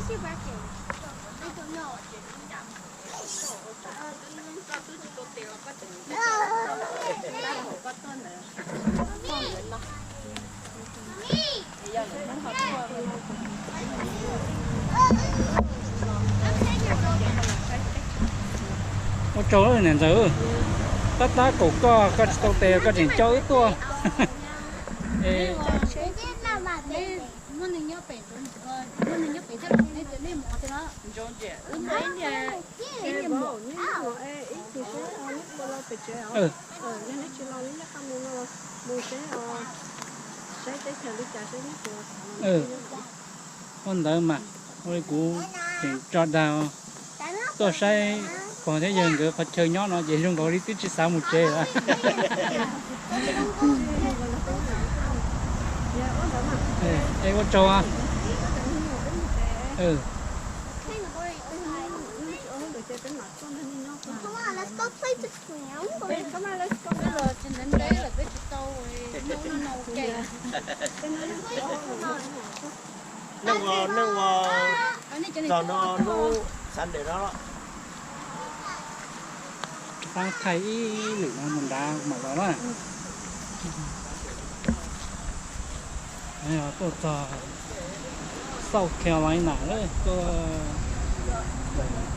Ua tsaug niam ntxawm, tab tab kaum koj, koj tsis tau tes koj tseem coj wb tuaj. Ua ntawd mas, ua li kuv tseem tso dag tuaj saib pog thiab yawg nkawd qhov chaw nyob no ces zoo nkaus li twb tsis xav mus tsev lawm. Es ua tsaug. Neej ua, neej ua, txog no lub Sunday no los pab thaij ib lwm no mus nrad mam los na. Tuaj txog South Carolina lawm, tuaj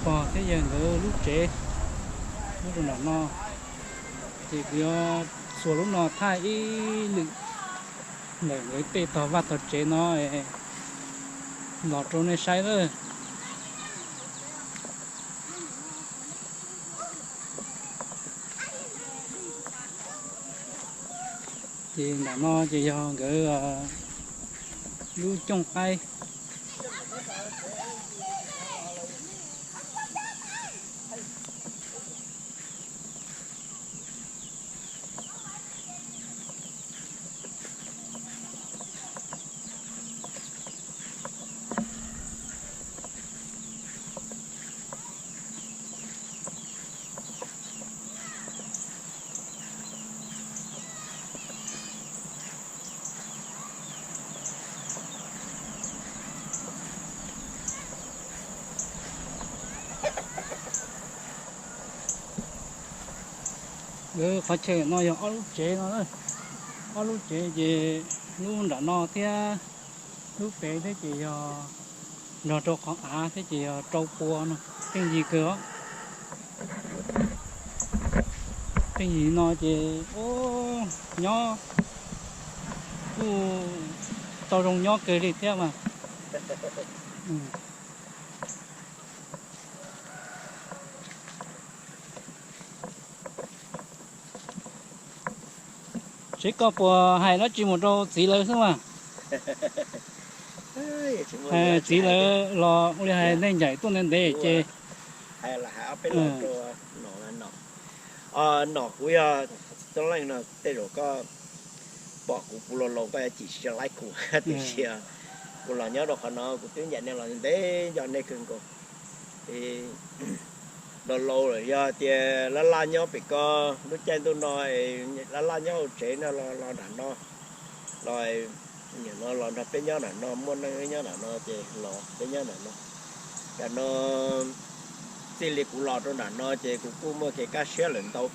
pog thiab yawg nkawd lub tsev nyob rau nram no, ces kuv yuav xuas lub no thaij ib lwm ntawm nkawd tej tog vaj tog tsev no los rau nej saib lawm. Ces nram no ces yog nkawd lub cooj qaib. Lawv qhov chaw no yog ob lub tsev no, ob lub tsev ces lub nram no thiab lub pem thiab ces yog nrog rau qhov av thiab ces yog rau pua no, pheej yig kawg os. Pheej yig no ces nyob kuj tau zoo nyob kawg li thiab mas. Tsev koj puas hais dab tsi mus rau txiv lawv xwb mas? Txiv lawv los ua li hais neeg ncaim tuaj ntev ntev ces nom kuv yog txoj leej no tej zaum koj pom kuv, kuv laus laus koj yuav chim tsis tshua laib kuv tiam sis kuv los nyob rau qhov no kuv twb ncaim nej los ntev nco nej kawg nkaus. Laus laus lawm yog tias laj laj nyob pem ko, lub caij ntuj no laj laj nyob hauv tsev no los nram no los, nim no los nrog peb nyob nram no, muaj neej nyob nram no ces los peb nyob nram no. Nram no txij li kuv los rau nram no ces kuv kuj muaj kev kaj siab lawm ntau.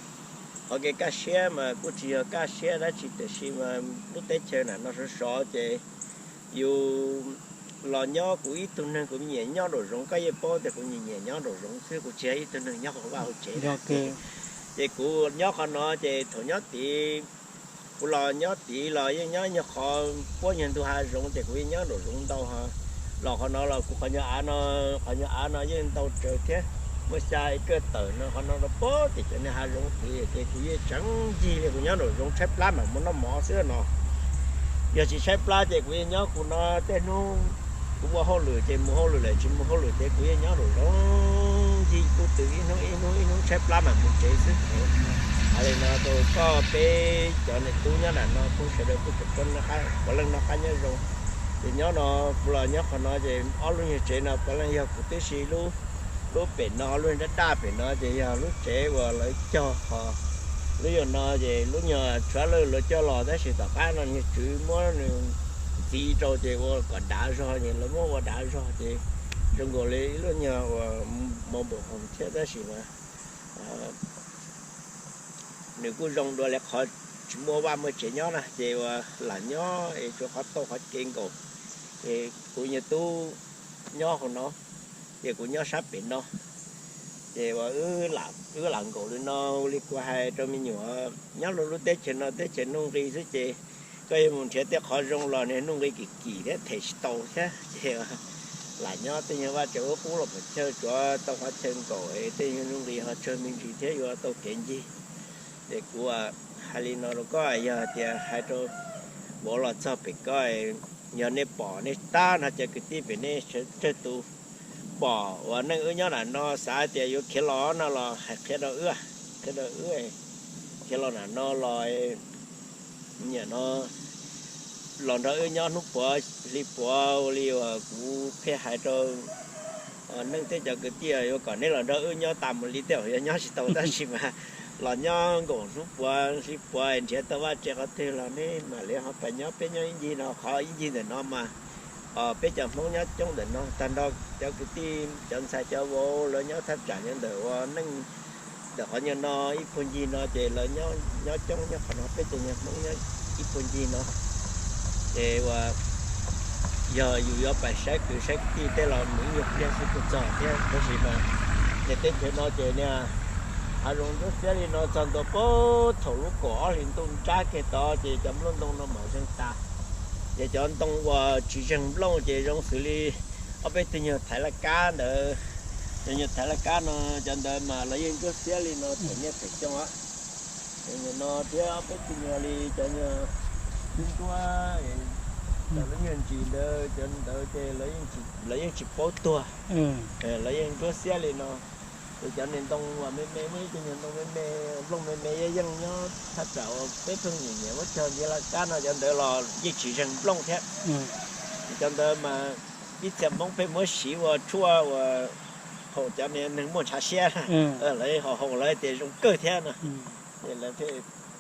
Qhov kev kaj siab mas kuj tsis yog kaj siab dab tsi tiam sis mas lub teb chaws nram no sov sov ces yus los nyob kuv ib tug neeg kuv nyiam nyob nraum zoov, koj yeej paub tias kuv nyiam nyiam nyob nraum zoov xwb, kuv tsis yog ib tug neeg nyob hauv vaj hauv tsev. Ces kuv nyob qhov no ces thaum nyob tid, kuv los nyob tid los yeej nyob nyuag qhov puab nyuag ntug hav zoov ces kuv yeej nyob nraum zoov ntau hos. Los qhov no los kuv qhov nyuag av no, qhov nyuag av no yeej ntau tsawv thiab, muaj xya ib kawj tawm no, qhov no rau puag tim cov niag hav zoov tid ces kuv yeej tseem ncig li kuv nyob nraum zoov tshaib plab mam mus noj mov xwb no. Yog tsis tshaib plab ces kuv yeej nyob kuv no tej hnub kuv ua hauj lwm ces mus hauj lwm lawm, tsis mus hauj lwm ces kuv yeej nyob nraum zoov ncig kuj twb ib hnub ib hnub ib hnub tshaib plab mam mus tsev xwb. Hais li no rau koj peb cov niam tub nyob nram no kuj sawv daws kuj tseem puav leej noj qab nyob zoo. Ces nyob no kuv los nyob qhov no ces ob lub nyuag tsev no puav leej yog kuv tib si lub, lub pem no lub daj daj pem no ces yog lub tsev uas lawv cog qhov, lub yog no ces lub nyuag tshuav lawv lawv coj los tab sis tom qab no niag tswv muab nws ntxiv rau ces ua kom dav zog ces lawv muab ua dav zog ces zoo nkaus li ib lub nyuag uas mobile home thiab tab sis mas nws kuj zoo dua li qhov tsis muaj vaj muaj tsev nyob na ces uas lam nyob es tshuav qhov tau qhov kev nkaus. Ces kuv nyuag tub nyob hauv no, ces kuv nyob sab pem no. Ces uas wb lam nkaum li no, li kuv hais rau me nyuam, nyob rau lub teb chaws no teb chaws nuj nqis xwb ces koj yuav mus nrhiav tej qhov zoo los nws nuj nqis kim kim thiab them tsis tau thiab ces lam nyob tej nyuag vaj tsev ub qub los pem chaw tsuav tau qhov chaw nkaum es tej nyuag nuj nqis ho tsawg me ntsis thiab yuav tau kev ncig. Ces kuv hais li no rau koj, yog tias hais rau vauv los txog pem ko, yog nej pom nej tab no cov kwv tij pem nej tsawg tus pom uas neej wb nyob nram no xav tias yuav khiav los no los hais qhia rau wb, qhia rau wb, khiav los nram no los, nim no los nrog wb nyob hnub puav hli puav ua li uas kuv pheej hais rau neej tej cov kwv tij yuav kom neb los nrog wb nyob tas mus li tej zaum yuav nyob tsis tau tab sis mas los nyob nkaum hnub puav hli puav nrhiav tau vaj tsev qhov twg los neb mam li ho pais nyob, peb nyob ib ncig no, qhov ib ncig ntawm no mas peb cov Hmoob nyob coob ntawm no tag nrho, cov kwv tij cov ntxhais cov vauv lawv nyob thaj tsam nyob ntawm ua neej ntawm qhov nyuag no ib puag ncig no ces lawv nyob coob nyob qhov no, peb cov nyuag Hmoob nyob ib puag ncig no. Ces uas yog yus yuav pais saib kwv saib tij tej los mus ib nyuag pliag xwb kuj txog thiab, tab sis mas niag teb chaws no ces niag hav zoov ntsuab xiab li no txog ntua puag thaum lub kaum ob hlis ntuj nrab kiag tod ces cov nplooj ntoo no mam zeeg tas. Ces cov ntoo uas tsis zeeg nplooj ces zoo xws li ob peb tug nyuag thaiv laj kab ntawd, cov nyuag thaiv laj kab no cov ntawd mas lawv yeej ntsuab xiab li no thaum niaj pem xyoo. Nim no thiab ob peb tug nyuag li cov nyuag ntsuab ntsuab, cov lub nyuag ntsis ntawd, cov ntawd ces lawv yeej tsis paub tuag, lawv yeej ntsuab xiab li no. Ces cov niag ntoo uas me me, muaj ib tug nyuag ntoo me me, nplooj me me yeej yeej nyob thaj tsam uas peb pheej nyiam nyiam muab cog ntiav laj kab no, cov ntawd los yeej tsis zeeg nplooj thiab. Ces cov ntawd mas ib txhia Hmoob pheej muab siv ua tshuaj uas thaum cov niag neeg muaj ntshav siab, lawv haus haus lawv tias zoo kawg thiab no. Ces lawv thiaj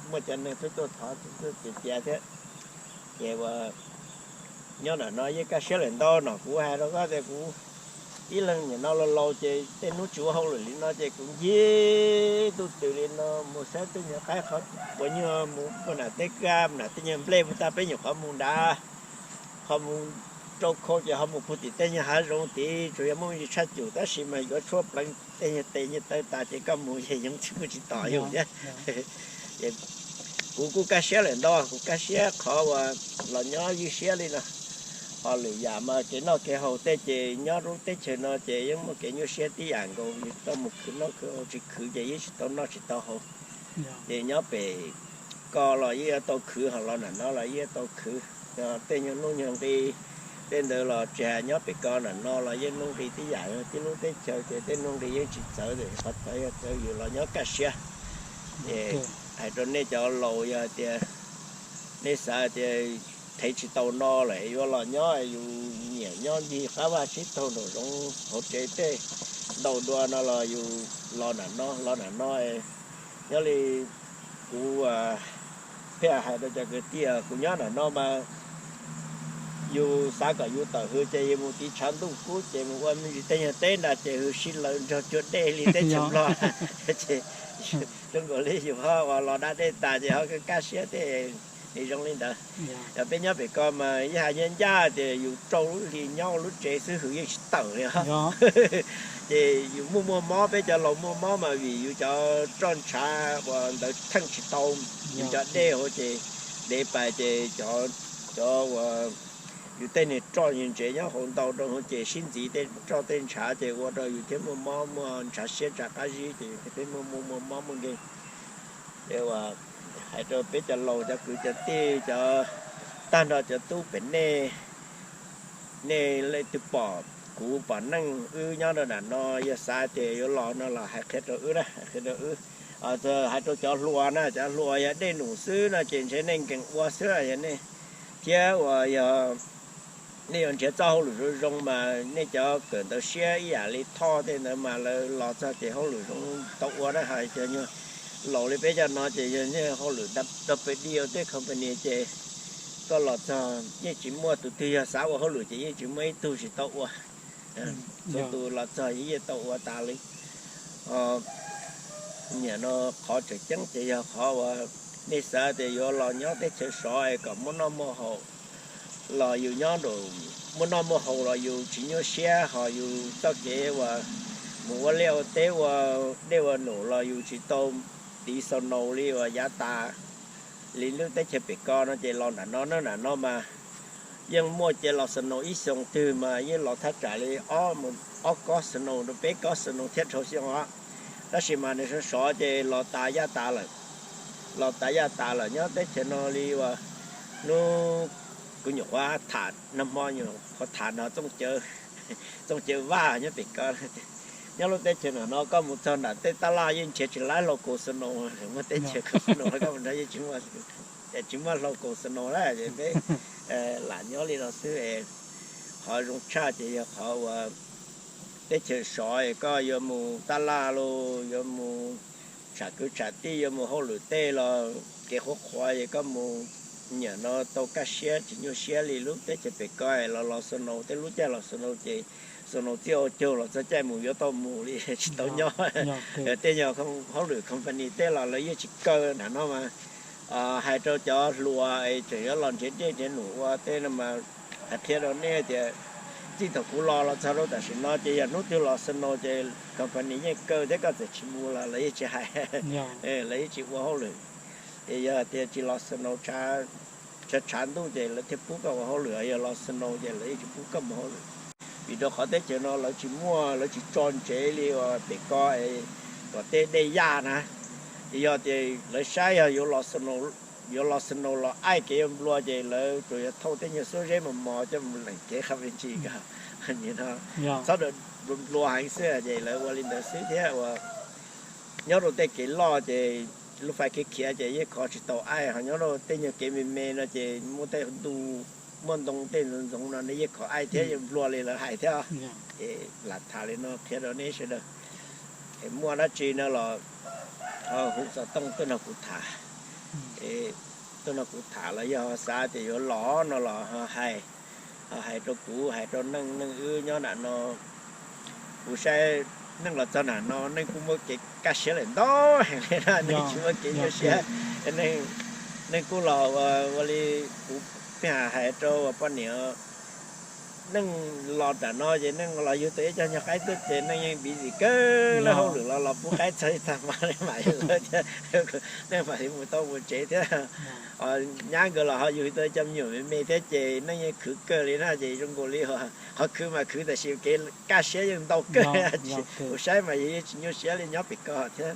muaj cov neeg tuaj tuaj thov tuaj tiav tiav thiab. Ces uas nyob nram no yeej kaj siab lawm ntau no, kuv hais rau koj tias kuv ib leeg nim no laus laus ces tej hnub tsis ua hauj lwm li no ces kuv ncig ntuj twm li no mus saib tej nyuag qaib qhov puas nyuag, mus puag nram tej kab, nram tej nyuag nplej puag ta peb nyuam qhuav mus nrad, qhov mus rau khau ces ho mus puag tim tej nyuag hav zoov tid, tsuas yog muaj me ntsis tshaj cum tab sis mas yuav tshuaj pleev tej nyuag tes nyuag taw tas ces koj mus ces yoov tsis muaj tsis tom yus thiab. Kuv kuj kaj siab lawm ntau, kuv kaj siab qhov uas los nyob ywj siab li no. Ho lwm yam mas kev noj kev haus tej ces nyob lub teb chaws no ces yeej muaj kev nyuaj siab tib yam nkaus, yus tau mus khwv noj khwv haus, tsis khwv ces yeej tsis tau noj tsis tau haus. Ces nyob pem ko los yeej yuav tau khwv, ho los nram no los yeej yuav tau khwv. Tej nyuag nuj nyuag nqi tej ntawd los tsis hais nyob pem ko nram no los yeej nuj nqi tib yam, yog tib lub teb chaws ces tej nuj nqi yeej tsis txawv, qhov txawv yog txawv yus los nyob kaj siab. Hais rau nej cov laus, yog tias nej xav tias thev tsis tau no lawm yuav los nyob, yus nyiam nyob ncig qab vaj sib taug nraum zoov hauv tsev tej ntau dua no los yus los nram no, los nram no. Nyob li kuv pheej hais rau cov kwv tij, kuv nyob nram no mas yus xav kom yus tawm hws ces yus mus tiv tshav ntuj kub ces mus ua me ntsis tej nyuag teb nrad ces hws sib law nrog cuag dej li teb chaws Nplog. Ces zoo nkaus li yus ho uas los da dej tas ces ho kaj siab tej, zoo li ntawd. Yog peb nyob pem ko mas ib hais ncaj ncaj tias yus rau lub hli nyob ua lub tsev xwb hws yeej tsis tawm li os. Ces yus muaj muaj mob, peb cov laus muaj mob mas vim yus cov roj ntshav uas ntawd theej tsis tau, yus cov dej hauv ces dev pais ces cov uas yus tej niag roj ntsev nyob hauv ntau rau hauv ces sib ntxiv tej roj tej ntshav ces ua rau yus thiaj muaj mob muaj ntshav siab tsa qab zib ces yus thiaj muaj muaj muaj mob muaj nkeeg. Ces uas hais rau peb cov laus cov kwv cov tij cov tag nrho cov tub pem nej, nej leej twg pom kuv pom neej wb nyob rau nram no yog xav tias yuav los no los hais qhia rau wb na, hais qhia rau wb. Hais rau cov hluas na, cov hluas yog dej num xwb no ces ntshe nej nkees ua xwb, yog nej thiab uas yog nej yuav nrhiav txoj hauj lwm zoo zoo mas nej cov kawm ntawv siab ib yam li Thoj tej ntawd mas lawv los txog ces hauj lwm zoo tau ua na, hais cov nyuag laus li peb cov no ces yog nej hauj lwm rau pem di tej company ces koj los txog yeej tsis muaj tus twg yog xav ua hauj lwm ces yeej tsis muaj ib tug tsis tau ua. Txhua tus los txog yeej tau ua tas li. Nim no qhov tseem ceeb ces yog qhov uas nej xav tias yuav los nyob teb chaws sov es kom muaj noj muaj haus los yus nyob, muaj noj muaj haus los yus tsis nyuaj siab, ho yus txoj kev uas mus ua liaj ua teb ua dej ua num los yus tsis tau tiv snow li uas yav tas li lub teb chaws pem ko no ces los nram no, nram no mas yeej muaj cev los snow ib xyoos twg mas yeej los thaj tsam li ob kob snow rau peb kob snow thiab dhau xyoo os. Tab sis mas nws sov sov ces los tas yaj tas lawm, los tas yaj tas lawm. Nyob teb chaws no li uas hnub kuv nyuam qhuav tham nag hmo, nyuam qhuav tham no Txooj Cawv Vaj nyob pem ko, nyob lub teb chaws no koj mus txog nram tej tab laj yeej nrhiav tsis laib hlau kaus snow, muaj teb chaws kaus snow koj mus nrhiav yeej tsis muaj hlau kaus snow lawm. Peb lam nyob li no xwb. Qhov zoo tshaj ces yog qhov uas teb chaws sov es koj yuav mus tab laj los yuav mus tsham kwv tsham tij, yuav mus hauj lwm tej los kev qhuav qhuav es koj mus nim no tau kaj siab tsis nyuaj siab li lub teb chaws pem ko es los los snow, tej lub caij los snow ces snow txij hauv caug los txog caij mus yuav tau mus li tsis tau nyob. Tej nyuag hauj lwm company tej los lawv yeej tsis kaw nram no mas. Hais rau cov hluas es tseem yuav los nrhiav dej nrhiav num ua tej no mas hais qhia rau nej tias txij thaum kuv los los txog rau tam sim no ces yog hnub twg los snow ces company yeej kaw thiab, koj txawm tsis mus los lawv yeej tsis hais, lawv yeej tsis ua hauj lwm. Es yog tias tsis los snow tshav tshav ntuj ces lawv thiaj pub koj ua hauj lwm, yog los snow ces lawv yeej tsis pub koj mus hauj lwm. Vim rau qhov teb chaws no lawv tsis muaj, lawv tsis tso ntsev li uas pem ko es kom tej dej yaj na. Ces yog tias lawv saib yog yuav los snow los aim kev yuav nplua ces lawv tsuas yuav thauj tej nyuag xuab zeb mos mos coj mus leem kev qha me ntsis ko. Txhob nplua heev xwb ces lawv ua li ntawd xwb thiab uas nyob rau tej kev loj ces lub fais khiav khiav ces yeej khov tsis tau aim, ho nyob rau tej nyuag kev me me no ces muaj tej ntu, muaj ntoo tej ntxoov ntxoov no nej yeej khov aim thiab, yeej nplua li lawv hais thiab. Es lam tham li no qhia rau nej sawv daws. Es muaj dab tsi no los hu xov tooj tuaj nrog kuv tham. Tuaj nrog kuv tham los yog xav tias yuav los no los ho hais, ho hais rau kuv, hais rau Neej, Neej wb nyob nram no. Kuv saib Neej los txog nram no Neej kuj muaj kev kaj siab lawm ntau heev li na, Neej tsis muaj kev nyuaj siab. Neej kuj los ua li kuv pheej hais rau poj niam, Neej los nram no ces Neej los yug tau ib co nyuag qaib tuaj ces Neej yeej busy kawg, lawv hauj lwm los los pub qaib txog ib tag hmo li mam li lawv thiab, Neej mam li mus tau mus tsev thiab. Nyab nkawd los ho yug tau ib co me nyuam me me thiab ces Neej yeej khwv kawg li na, ces zoo nkaus li qhov khwv mas khwv tab sis kev kaj siab yeej ntau kawg. Kuv saib mas yog yeej tsis nyuaj siab li nyob pem ko thiab.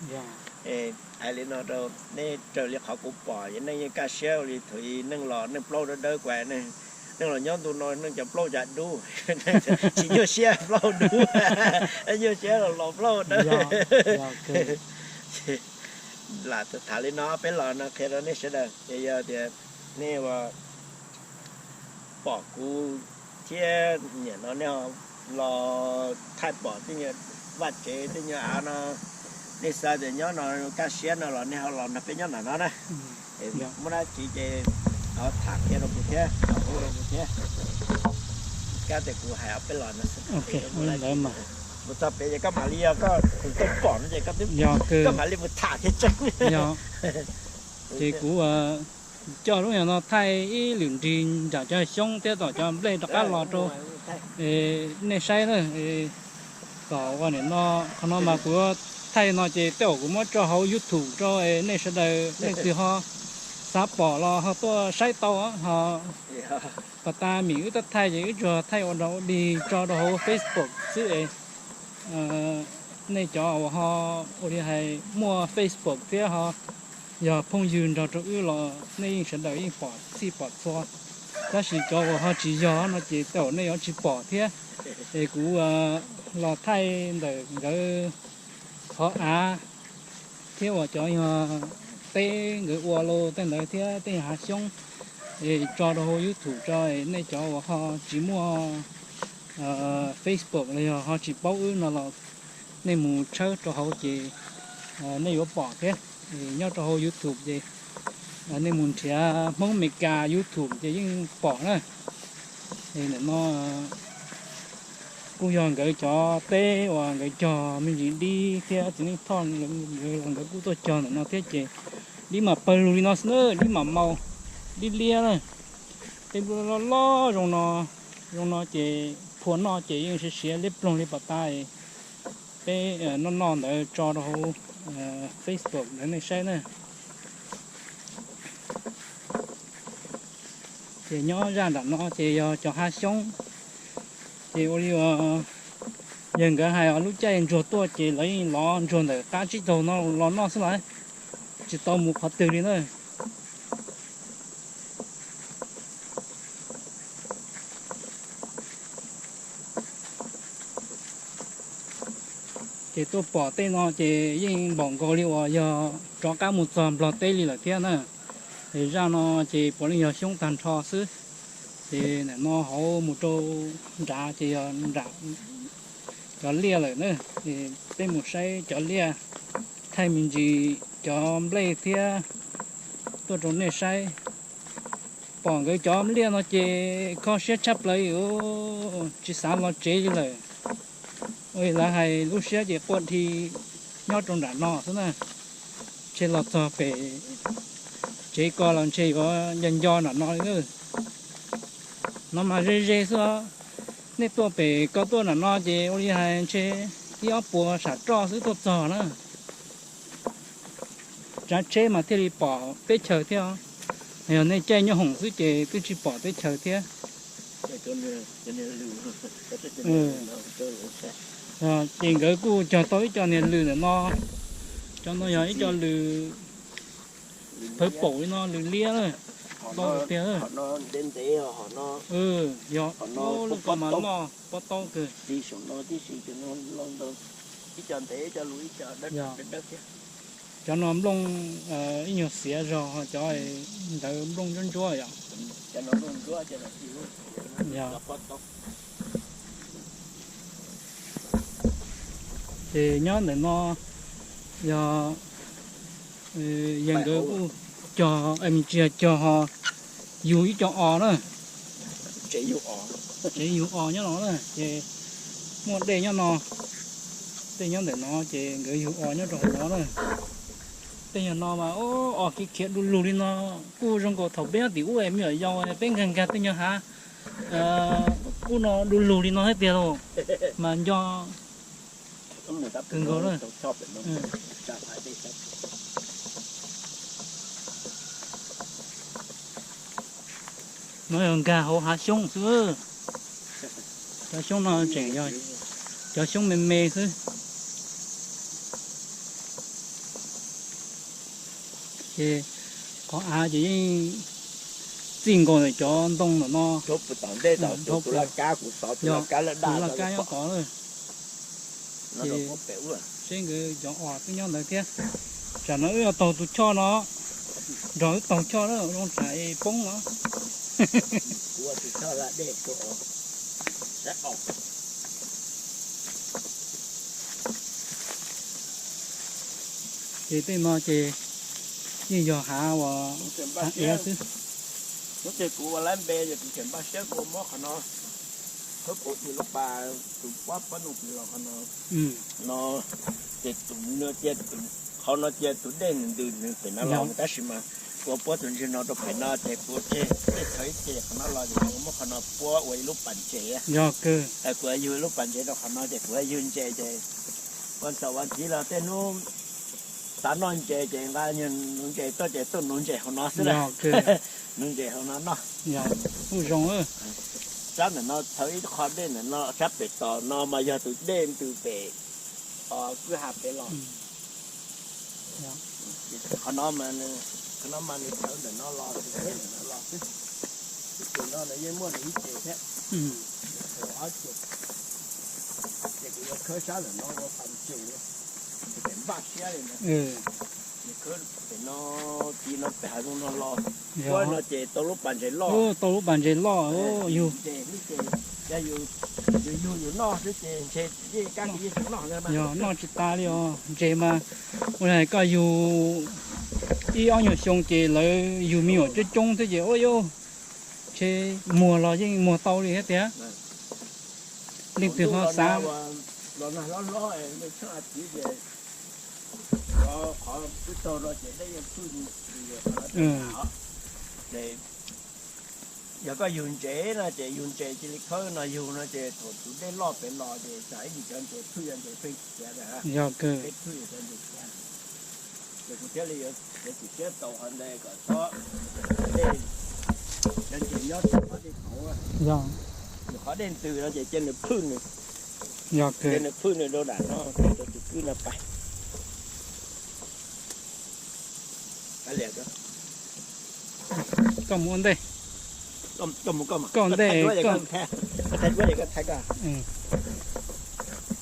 Hais li no rau nej, raws li qhov kuv pom ces Neej yeej kaj siab li thaum Neej los, Neej plaub dawb dawb kuv, Neej los nyob ntu no Neej cov plaub cas dub, tsis nyuaj siab plaub dub, nyuaj siab los los plaub dawb. Lam tham li no peb los no qhia rau nej sawv daws es yog tias nej pom kuv thiab nim no nej los thaij pom tej nyuag vaj tsev tej nyuag av no, nej xav tias nyob no kaj siab no los nej ho los nrog peb nyob nram no na. Muaj dab tsi ces ho tham qhia rau kuv thiab, hu rau kuv thiab. Kab tias kuv hais ob peb los no xwb. Mus txog pem ces koj mam li, yog koj tus tuaj pom no ces koj twb, koj mam li mus tham thiab tseeb. Ces kuv coj lub no thaij ib lwm nrig nram cov xyoob thiab tom cov nplej rov qab los rau nej saib na. Tom ua nim no, qhov no mas kuv thaij no ces tej zaum kuv muab tso hauv YouTube rau nej sawv daws, leej twg ho xav pom los ho tuaj saib tau ho. Pas tas mim wb tuaj thaij ces wb tsuas thaij ua dog ua dig tso rau hauv Facebook xwb es nej cov uas ho ua li hais muaj Facebook thiab ho yog phooj ywg nrog rau wb los nej yeej sawv daws yeej pom txhij pom txhua, tab sis cov uas ho tsis yog no ces tej zaum nej yuav tsis pom thiab. Es kuv los thaij ntawm nkawd qhov av thiab uas cov yog teb nkawd ua los tej ntawd thiab tej yog hav xyoob es tso rau hauv YouTube tso, nej cov uas ho tsis muaj Facebook los yog ho tsis paub wb no los nej mus tshawb rau hauv ces nej yuav pom thiab. Nyob rau hauv YouTube ces nej mus nrhiav Hmoob Meskas YouTube ces yeej pom na. Nim no Kuj yog nkawd cov teb uas nkawd cog me ntsis dib thiab txiv neej thoj, nkawd los nkawd kuj tuaj cog ntawm no thiab ces dib mam pawg lug li no xwb na, dib mam mau, dib liab na. Tej nplooj loj loj zoo no, zoo no ces phua noj ces yeej siav siav liab ploog li pom tas. Peb noj noj ntawd tso rau hauv Facebook ntawd nej saib na. Ces nyob zaj nram no ces yog cov hav xyoob. Ces ua li uas yawg nkawd hais, lub caij ntsuag tuaj ces lawv yeej lov ntsuag ntawm qab tsib taug no los noj xwb lawm, tsis tau mus qhov twg li na. Ces tuaj pom tej no ces yeej npaum nkaus li uas yog rov qab mus txog Nplog teb li lawm thiab na. Es zaj no ces puav leej yog xyoob tag nrho xwb. Ces ntawm no hauv mus rau nrad ces yog nram cov liaj lawm na. Peb mus saib cov liaj, thaij me ntsis cov nplej thiab tuaj rau nej saib. Pom nkawd cov liaj no ces kho siab tshaj plaws, tsis xav los tsev li lawm. Ua lawv hais lub siab ces quaj dhi nyob rau nram no xwb na. Ntshe los txog pem tsev ko los ntshe yuav nco nco nram no li. No mas ze ze xwb os. Nej tuaj pem ko tuaj nram no ces ua li hais ntshe ib ob puas sam roj xwb tuaj txog na. Tsav tsheb mas thiaj li pom teb chaws thiab. Yog nej caij nyooj hoom xwb ces twb tsis pom teb chaws thiab. Ces nkawd kuj cog tau ib co niag lws ntawm no. Cov no yog ib co lws phawv paum li no, lws liab na, ntau tiag. Yog lub ko mas loj pob taub kawg. Cov no nplooj ib nyuag xiav zog, cov ntawd nplooj ntsuab ntsuab yom. Ces nyob ntawm no yog yawg nkawd kuj cog, tsis yog cog ho, yug ib co os na. Tsev yug os nyob no na ces muaj dej nyob no, dej nyob ntawm no ces nkawd yug os nyob rau hauv no na. Tej nyuag no mas os khiav khiav du lug li no, kuj zoo nkaus thaum peb nyob tim ub me nyuam yaus peb nkag nkag tej nyuag hav ub no du lug li no thiab tiag lauj, mas nco kawg nkaus na. No yog nkag hauv hav xyoob xwb. Cov xyoob no tseem yog cov xyoob me me xwb. Ces qhov av ces yeej txij nkaus ntawm cov ntoo ntawm no. Tus laj kab nyob tod, seb nkawd cov os twb nyob ntawd thiab. Tsam no wb yuav taug tus choj no, nrog wb taug choj na, zoo tsam poob no. Ces tej no ces yeej yog hav uas hav iav xwb. Hnub twg kuv ua lab npe ces kuv tseem npaj siab kuv muab qhov no, khawb kuv tis lub pas, tus pob pob nus tis los qhov no. No ces tus, qhov no cia tus dej ntws nws pem no los, tab sis mas kuv puab tus ntsig no rau pem no ces kuv tseg dej txhawv ib ce qhov no los ces kuv muab qhov no puab ua ib lub pas ntses. Kuv yug ib lub pas ntses rau qhov no ces kuv yug ntses ces ua ntxaum ua ntxiv los tej hnub xav noj ntses ces nqa nuv ntses tuaj ces tuaj nuv ntses hauv no xwb na. Nuv ntses hauv no noj. Sab ntawm no txhawv ib qho dej ntawm no, sab pem tos no mas yog tus dej ntws pem kwj ha pem los. Qhov no, qhov no mas nws txhawv ntawm no los, tus dej ntawm no los xwb. Ib ce no nws yeej muaj nws ib ce thiab. Ob ce. Ces kuv yuav khawb sab ntawm no ua pas ntses, ces pem npaj siab li ntawd. Nws khawb pem no, tiv no pem hav zoov no los, puab no ces tau lub pas ntses loj. Tau lub pas ntses loj yug. Yog yus yug yus noj xwb ces ntshe yeej kab yeej xyov noj. Yog noj tsis tas li os, ntses mas ua li koj yug ib ob nyuag xyoo ces lawv yug me nyuam coob coob xwb ces ua yus ntshe muag los yeej muag tau li thiab tiag. Leej twg ho xav los nag hlob hlob, nej txhob a txiv ces qhov twb taug no ces dej yeej phwj, ces yog koj yug ntses no ces yug ntses cia li khawb no, yug no ces thaum tus dej loj pem los ces tsam ib ntsis cov ntses phwj, cov ntses pheej khiav, yog pheej phwj cov ntses khiav. Ces kuv thiaj li yuav txiav txim siab tau qhov ntawd kom txhob, cov ntses nyob rau qhov dej tauv, yog qhov dej ntws no ces cia nws phwj nws, yog cia nws phwj nws rau nram no, rau tus kwj no pais. Koj mus ua ntej, koj ua ntej, koj thaij duab es koj thaij koj.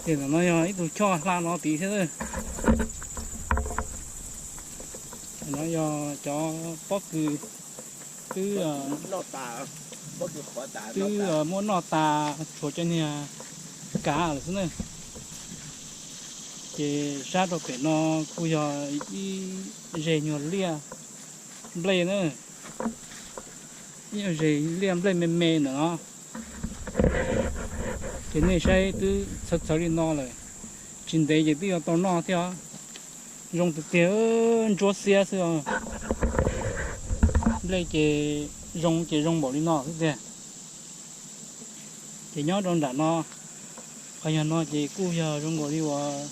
Ces ntawm no yog ib tug choj hla no tid thiab. No yog cov pob kws twb, twb muab noj tas, tshuav cov niag kav lawm xwb na. Ces sab rau pem no kuj yog ib zeg nyuag liaj nplej na, ib zeg liaj nplej me me ntawm no. Ces nej saib twb txhawv txhawv li no lawm, tsis ntev ces twb yuav tau noj thiab os. Zoo tiag tiag, ntsuab xiab xwb os. Nplej ces zoo ces zoo npaum li no xwb tiag. Ces nyob rau nram no, qhov yog no ces kuj yog zoo nkaus li uas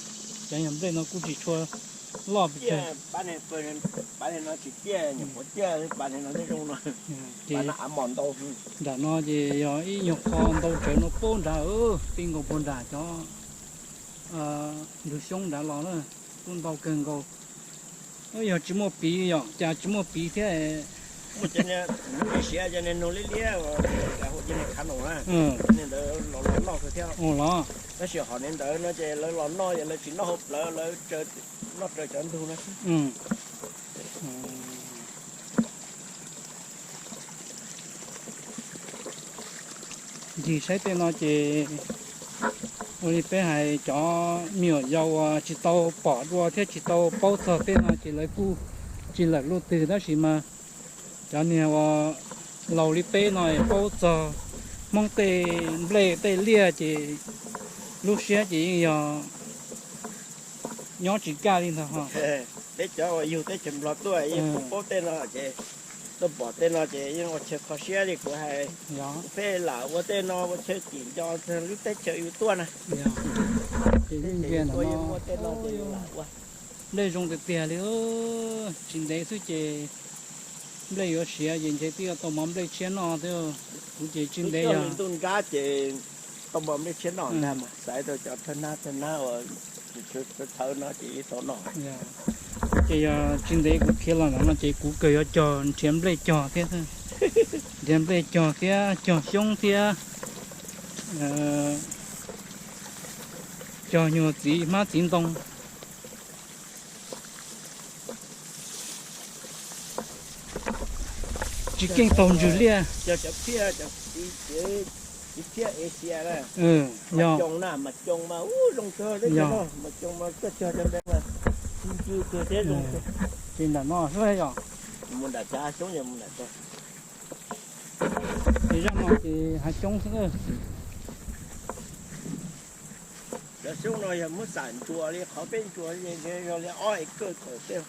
cov yog nplej no kuj tsis tshua loj pes tsawg. Ces nram no ces yog ib nyuag qho ntau tsawv no poob nrad, tij nkaus puag nram cov ntug xyoob nrad los na, kuj ntau kawg nkaus. Yog tsis muaj piv, yog cas tsis muaj piv thiab. Siav cov niag noog liab liab, hu cia niag khav noom na, ntawd los los noj kawg thiab. Tab sis hom niag ntawd no ces lawv los noj, yog lawv tsis noj hauv plawv, lawv noj raws cov ntug no xwb. Ncig saib tej no ces ua li peb hais, cov me nyuam yaus uas tsis tau pom dua thiab tsis tau paub txog tej no ces lawv kuj tsis lawm lub twg, tab sis mas cov niag uas laus li peb no paub txog Hmoob tej nplej tej liaj ces lub siab ces yeej yog nyob tsis kaj li ntag ho. Peb cov uas yug teb chaws Nplog tuaj yeej paub tej no ces tuaj pom tej no ces yeej ua chaw kho siab li kuv hais. Peb lam ua tej no ua chaw tim nco lub teb chaws yus tuaj na. Ces yeej ntsia ntawm no, nplej zoo tiag tiag li. Tsis ntev xwb ces nplej yuav siav ces ntshe twb yuav tau mov nplej tshiab noj thiab. Kuv ces tsis ntev yog ntuj nrab ces tau mov nplej tshiab noj ntag mas xaiv rau cov thawj nab thawj nab uas tsis tshua txhawv no ces yeej tau noj. Ces yog tsis ntev kuv khiav los ntawm no ces kuv kawg yuav cog nrhiav nplej cog thiab, nrhiav nplej cog thiab cog xyoob thiab cog nyuag txiv hmab txiv ntoo. Tsis keej taug ntsws liaj. Yog, ces nram no xwb yog. Ces zaj no ces hav xyoob xwb. Cov xyoob no yog muab xam ntsuas li qhov peb ntsuas yog li ob acre tawm tej.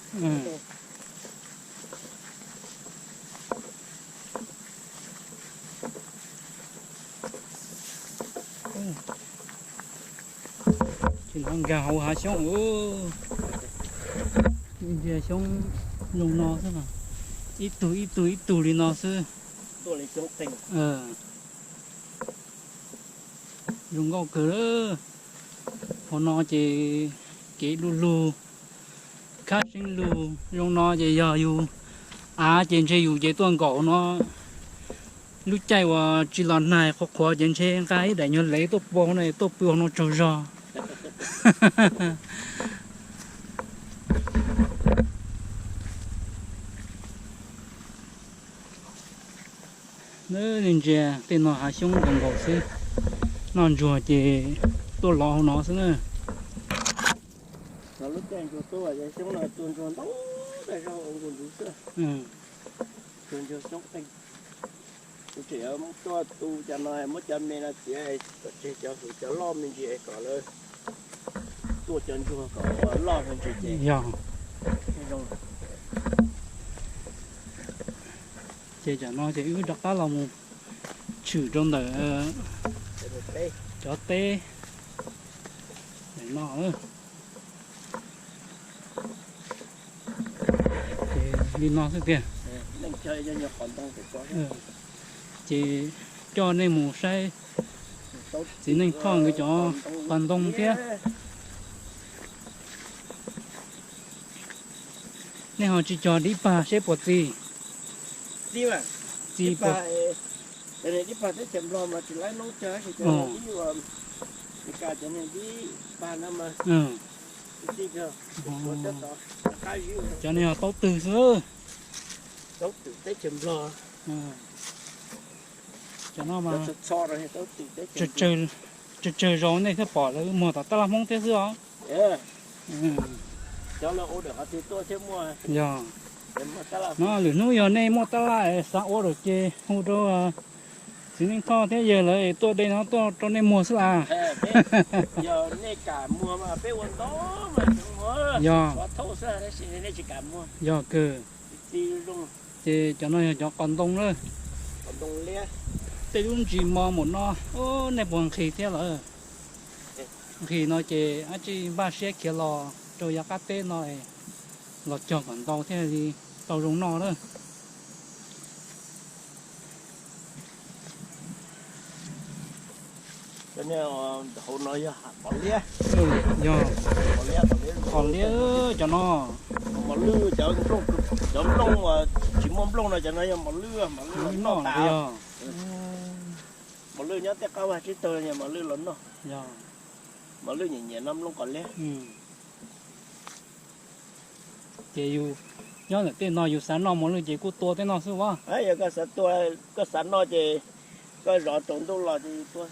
Ces los nkag hauv hav xyoob, ntsia xyoob zoo no xwb, ib tug ib tug ib tug li no xwb. Zoo nkauj kawg. Hauv no ces kev du lug, khab seeb lug. Zoo no ces yog yus av ces ntshe yus ces tuaj nkaum no. Lub caij uas tsis los nag qhuav qhuav ces ntshe nqa ib daim nyuag lev tuaj pua no tuaj pw hauv no tsaug zog. Ntsia tej no hav xyoob nkaus nkaus xwb, noj ntsuag ces tuaj lov hauv no xwb na. Tseem tuaj tu cov no, muab cov me no txiav kom tseg cov hws cov loj me ntsis kom lawv tuaj cov ntsuag kom loj me ntsis ces yog zoo. Ces tam no ces wb rov qab los mus tshwm rau ntawm cov teb no. Ces li no xwb tiag. Ces coj nej mus saib txiv Neej Thoj nkawd cov pas ntoo thiab. Nej ho tsis cog dib pag seb puas txi? Txi, txi. Dib pag teb chaws Nplog mas tsis laib noob cog, Meskas cov niag dib pag no mas txi. Cov no yog taub twg xwb? Taub twg teb chaws Nplog. Cov no mas tsawg tsawg zaus nej thiaj pom lawv muag tom tab laj Hmoob thiab xwb os. Yog no lwm hnub yog nej muaj tab laj xav ua lawm ces hu rau txiv Neej Thoj thiab yawg lawv es tuaj de no tuaj rau nej muag xwb las. Yog, yog kawg. Ces cov no yog cov qos ntoo lawm. Tej lub ntsis mos npaum no, nej puas nqhis thiab lawm? Nqhis no ces dab tsi npaj siab khiav los rau yav qab teb no los cog kom ntau thiaj li tau zoo noj lawm. Hauv no yog pom liab. Yog pom liab cov no. Mos lwj, cov nplooj, cov nplooj tsis muaj nplooj no cov no yog mos lwj, mos lwj los noj tas. Mos lwj nyob tej qab vaj tsib taug, mos lwj los noj. Mos lwj nyiam nyiam noj nplooj qos liab. Ces yus nyob ntawm tej no yus xav noj mos lwj ces kuj tua tej no xwb as. Yog koj xav noj ces koj zov tsaus ntuj los ces yus tua.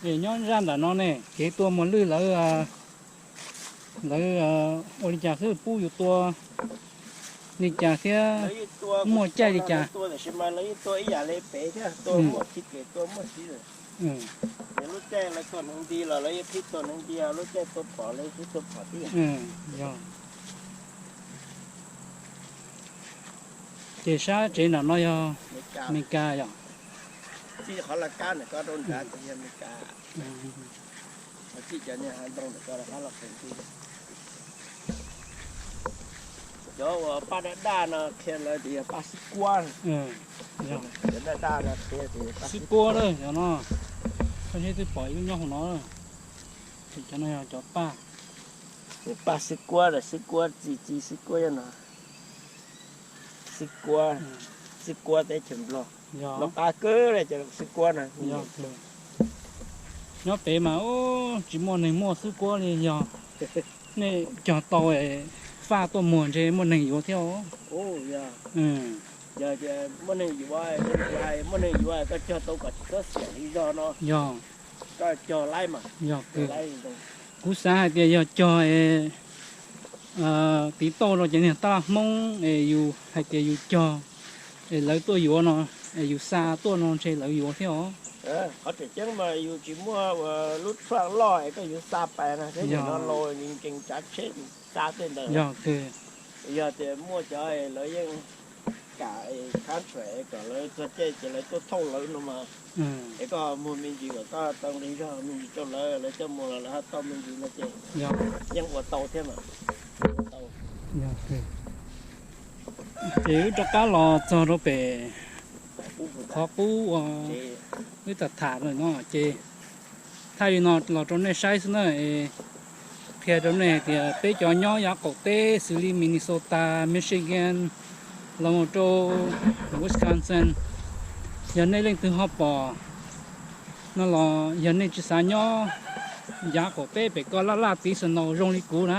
Es nyob zaj ntawm no ne, kev tua mos lwj lawv, lawv ua li cas xwb, pub yus tua li cas thiab muaj caij li cas? Tua tab sis mas lawv yeej tua ib yam li pem thiab, tua muaj txhij kem tua muaj txhij lawm. Lub caij lawv tua hneev nti los lawv yeej qhib tua hneev nti, lub caij tua phom lawv yeej qhib tua phom tib yam. Ces sab tsev nram no yog Meskas yom? Txij qhov laj kab ntawm ko rau nrad ces yog Meskas. Txij cov niag hav ntoo ntawm ko rov qab los qees ti. Cov uas paj daj daj no qhia lawv tias yog paj xib kuab. Cov daj daj no qhia tias xib kuab na, cov no. Koj saib twb pom ib lub nyob hauv no. Ces cov no yog cov paj, paj xib kuab, xib kuab txi txiv xib kuab no. Xib kuab, xib kuab teb chaws Nplog. Noj qab kawg li cov xib kuab no. Nyob pem mas tsis muaj neeg muaj xib kuab li, yog nej cog tau faj tuaj muag ntshe muaj neeg yuav thiab os. Yog tias muaj neeg yuav, muaj neeg yuav koj cog tau kom tsis txhob xiam li zog no. Yog, koj cog laib mas. Yog, kuv xav hais tias yog cog tiv tauj rau cov niag tab laj Hmoob es yus hais tias yus cog es lawv tuaj yuav no, es yus xa tuaj no ntshe lawv yuav thiab os. Qhov tseem ceeb mas yus tsis muaj lub truck loj es koj yuav xa pais no thiab, nim no laus nkees tsav tsheb xa tej ntawd. Yog tias muaj cov lawv yeej kam contract kom lawv txog caij ces lawv tuaj thauj lawv no mas, es koj muag me ntsis kom koj tau nqi zog me ntsis rau lawv, lawv coj mus los lawv ho tau me ntsis no ces yeej ua tau thiab mas. Ces wb rov qab los txog rau pem qhov qub uas wb tham tham lawm no ces thaij li no los rau nej saib xwb na. Qhia rau nej hais tias peb cov nyob yav qaum teb xws li Minnesota, Michigan, los mus rau Wisconsin, yog nej leej twg ho pom no los yog nej tsis xav nyob yav qaum teb pem ko laj laj tiv snow zoo li kuv na,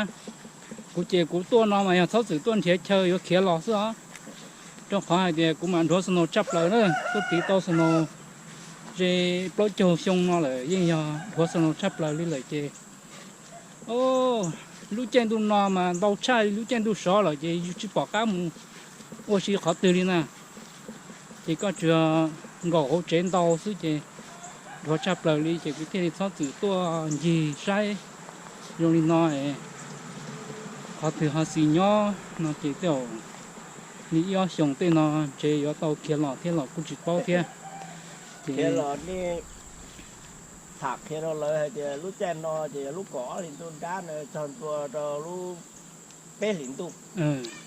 kuv ces kuv tuaj no mas yog txhob txwm tuaj nrhiav chaw yuav khiav los xwb os. Rau qhov hais tias kuv mas nrhuav snow tshaj plaws na, tuaj tiv tau snow ze plaub caug xyoo no lawm yeej yog nrhuav snow tshaj plaws li lawm ces lub caij ntuj no mas ntau tshaj li lub caij ntuj sov lawm ces yus tsis pom qab mus ua si qhov twg li na. Ces koj tsuas nkaum hauv tsev ntau xwb ces dhuav tshaj plaws li ces kuv thiaj li txhob txwm tuaj ncig saib zoo li no. Qhov twg ho xis nyob no ces tej zaum li ib ob xyoos tej no ntshe yuav tau khiav los thiab los kuj tsis paub thiab. Ces tham qhia rau lawv hais tias lub caij no ces yog lub kaum ob hlis ntuj nrab no txog ntua rau lub peb hlis ntuj.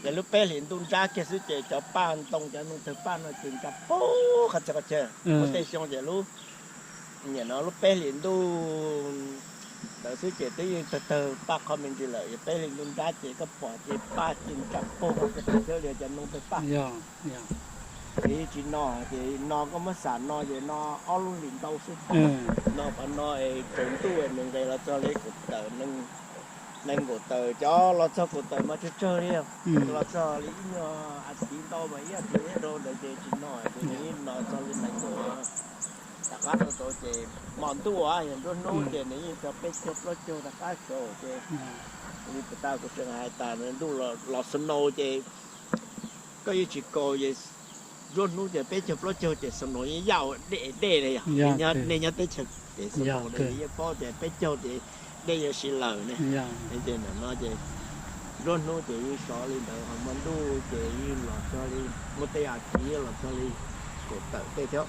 Ces lub peb hlis ntuj nrab kiag xwb ces cov paj ntoo cov ntoo tawg paj no ces ntsa pug qhov txhia qhov chaw. Muaj tej xyoo ces lub, nim no lub peb hlis ntuj ntawd xwb ces twb yeej tawg tawg paj qhov me ntsis lawm, yog peb hlis ntuj nrab ces koj pom ces paj ces ntsa pug qhov txhia qhov chaw li cov ntoo tawg paj. Ces yeej tsis no, ces no koj muab xam no ces no ob lub hlis ntau xwb. No qhov no es tsaus ntuj nws nqes los txog li kaum tawm, nees nkaum tawm, cov los txog kaum tawm mas tsawg tsawg li, los txog li ib nyuag as thiv ntau mas ib as thiv rau ntawd ces tsis no, ces nws yeej no txog li nees nkaum. Rov qab rau tod ces hmo ntuj yog nruab hnub ces nws yeej txog peb caug plaub caug rov qab saud ces li puas tas kuv tseem hais tas nruab hnub los snow ces koj yeej tsis kaus ces nruab hnub ces peb caug plaub caug ces snow yeej yaj ua dej dej li yom. Nej nyob teb chaws pem snow ces yeej paub tias peb caug ces dej yuav siv lawm ne. Ces ntawm no ces nruab hnub ces yeej sov li ntawd, ho hmo ntuj ces yeej los txog li, muaj tej as thiv los txog li kaum tawm tej thiab,